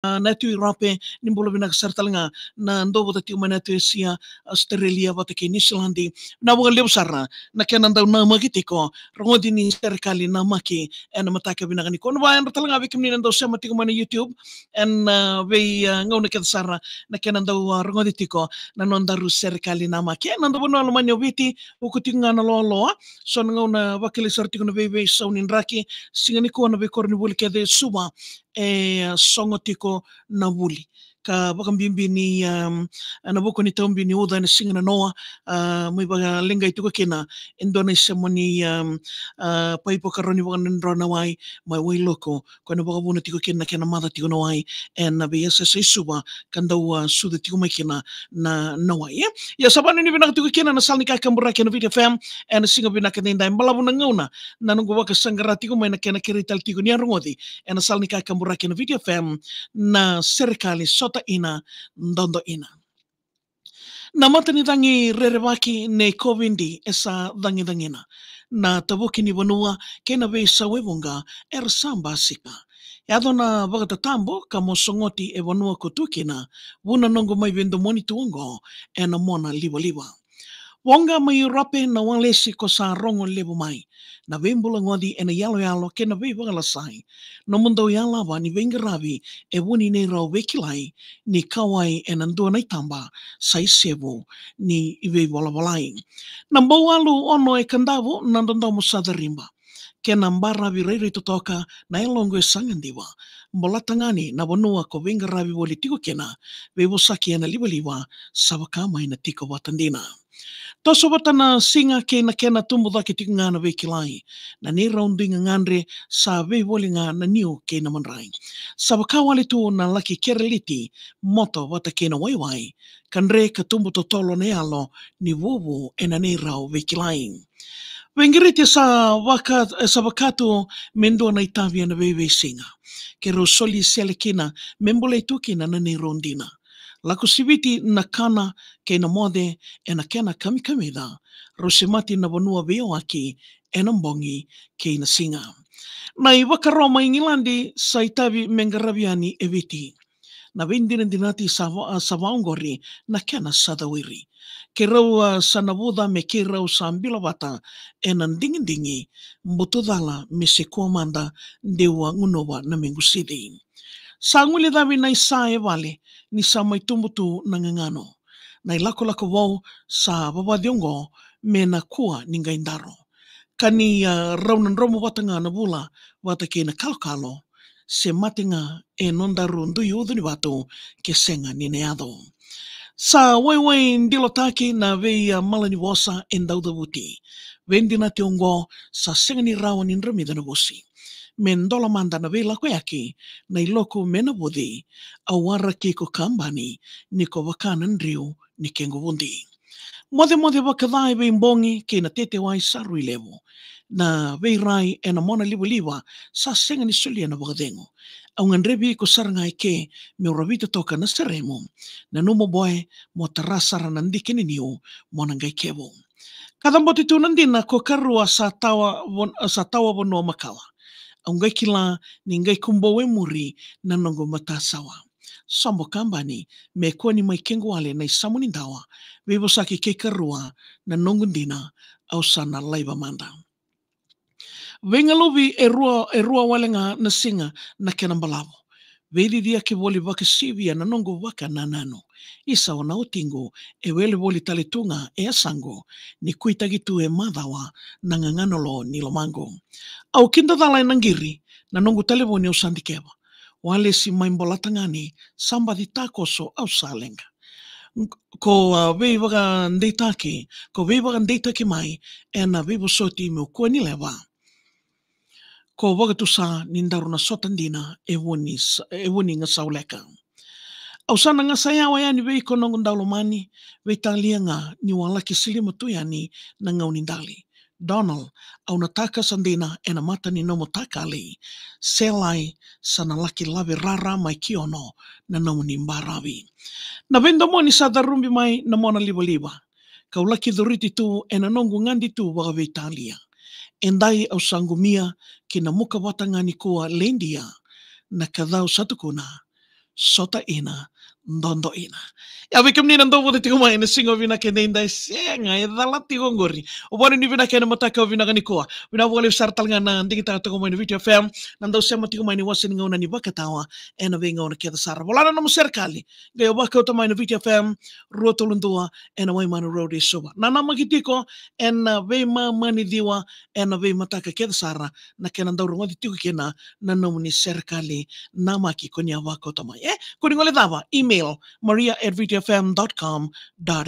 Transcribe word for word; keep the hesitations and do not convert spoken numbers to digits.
a, na yatu Europe, ni bula vinaka sara tale ga na dau vata tiko mai na yatu Asia, Australia vata kei Niusiladi. Na vakalevu sara na kena dau namaki tiko, rogoci ni serekali namaki ena mataka vinaka nikua. Na vakayadra tale ga vei kemuni na dau sema tiko mai na YouTube, ena, a, vei, a, gauna kece sara na kena dau, a, rogoci tiko na nodaru serekali namaki. Ena noda vanua lomani o Viti, vuku tiko ga na loaloa, so na gauna vakilai sara tiko na veiveisau ni draki, siga nikua na veikoronivuli kece e Suva, e, a, sogo tiko na vuli. Ka vakabibi ni, um, na vuku ni taubi ni uca ena siga nanoa, a, mai vakaleqai tiko kina e dua na isema ni, um, a, paipo ka rawa ni vakadrodro na wai mai Wailoku, ko na vakavuna tiko kina na kena maca tiko na wai ena veiyasayasa i Suva, ka dau, a, sucu tiko mai kina na, na wai, e. Ia sa vakanuinui vinaka tiko kina na sala ni kakaburaki ena Viti F M ena siga vinaka edaidai, balavu na gauna na noqu vakasaqara tiko mai na kena kerei tale tiko ni a rogoci ena sala ni kakaburaki ena Viti F M na serekali sota ina, dodo ina. Na mata ni cagi rerevaki nei Kovidi e sa cagicagina. Na tavuki ni vanua kei na veisau e vuqa era sa basika. Yaco na vakatatabu ka mo sogoti e vanua ko tu kina, vu na noqu mai veidomoni tu oqo ena mona livaliva. Voqa mai Europe na walesi ko sa rogo levu mai. Na veibulagoci ena iyaloyalo kei na veivakalasai. Nomudou yalava ni veiqaravi e vu ni neirau veikilai, ni kauwai ena dua na itaba sa isevu ni veivolavolai. Na bau alu ono e Kadavu na dodomo sa cariba. Kena baravi rairai totoka na yaloqu e sa gadiva. Bolatagane na vanua ko veiqaravi voli tiko kina, veivosaki ena livaliva sa vaka mai na tiko vata dina. Toso vata na siga kei na kena tubu cake tiko ga na veikilai. Na neirau dui gagadre sa veivoli ga na niu kei na madrai. Sa vaka wale tu na laki kereliti moto vata kei na waiwai, ka dre ka tubu totolo na yalo ni vuvu ena neirau veikilai. Veiqiriti sa vaka, sa vaka tu me dua na itavi ena veiveisiga. Keirau soli sele kina me bolei tu kina na neirau dina. Lako siviti na kana kei na moce ena kena kamikamica. Rau semati na vanua veiyawaki ena bogi kei na siga. Na ivakaro mai Igiladi sa itavi me qaravi yani e Viti. Na veidinadinati sa va-, sa vaqori na kena sa cawiri. Keirau, a, sa navuca me keirau sa bila vata ena digidigi, butucala me se kua mada deu a gunuva na mequ sici. Sa guilecavi na isa e vale ni sa mai tubu tu na gagano. Na ilakolako vou sa vavaci oqo me na kua ni qai daro. Ka ni, a, rau na dromu vata ga na vula vata kei na kalokalo, se mate ga e nodaru dui ucu ni vatu ke sega ni na yaco. Sa waiwai dilotaki na vei, a, mala ni vosa e dau cavuti. Veidinati oqo sa sega ni rawa ni dramica na vosi. Me dola mada na veilakoyaki, na iloku me na vuci, au waraki ko kabani ni ko vaka na driu ni kequ vudi. Mocemoce vakaca e veibogi kei na tetewai sa rui levu. Na veirai ena mona livaliva sa sega ni solia na vakacegu. Au gadrevi iko sara ga eke meu ravita toka na seremu. Nanuma boe mo tara sara na dike ni niu mo na qai kevu. Ka cabote tu na dina ko karua sa tawa von-, sa tawa vanua makawa. Au qai kila ni qai kubou e muri na noqu matasawa. Sobo kabani, me kua ni mai kequ wale na isamu ni dawa. Veivosaki kei karua na noqu dina, au sa na laiva mada. Veigaluvi e rua, e rua wale ga na siga na kena balavu. Veiciciyaki voli vakasivia na noqu vakanananu. Isa o na watiqu, e wele voli tale tu ga e yasaqu, ni kuitaki tu e macawa na gagano lo ni lomaqu. Au kidacala ena qiri, na noqu talevoni au sa dikeva. Walesi mai Bolatagane, sa baci takoso au sa leqa. Ko, a, veivakadeitaki, ko veivakadeitaki mai ena veivosoti meu kua ni lewa. Ko vakatusa ni daru na sota dina e vu ni sa-, e vu ni gasauleka. Au sa na gasa yawa yani vei iko noqu daulomani, veitalia ga niu a laki silima tu yani na gaunidali. Donald, au na takasa dina ena mata ni nomu takali. Selai, sa na laki lave rara mai ki ono na nomuni baravi. Na veidomoni sa carubi mai na mona livaliva. Kau laki curiti tu ena noqu gadi tu vakaveitalia. Edai au sa qumia ki na muka vata ga nikua leidia. Na kacau sa tukuna. sota ina, dodo ina. Ia vei kemuni na dau vota tiko mai ena siga vinaka edaidai, sega, e cala tiko oqori. Au vakavinavinaka ena mataka vinaka nikua. Vinaka vakalevu sara tale ga na digitaka tiko mai na Viti F M, na dau sema tiko mai ni wasa ni gauna ni vakatawa ena veigauna kece sara. Vola na nomu serekali, qai vakauta mai na Viti F M, rua tolu dua, ena Waimanu Road e Suva. Nanamaki tiko ena veimama ni ciwa ena veimataka kece sara, na kena dau rogoci tiko kina na nomuni serekali namaki ko ni a vakauta mai. E, ko ni gole cava, email maria at viti f m dot com dot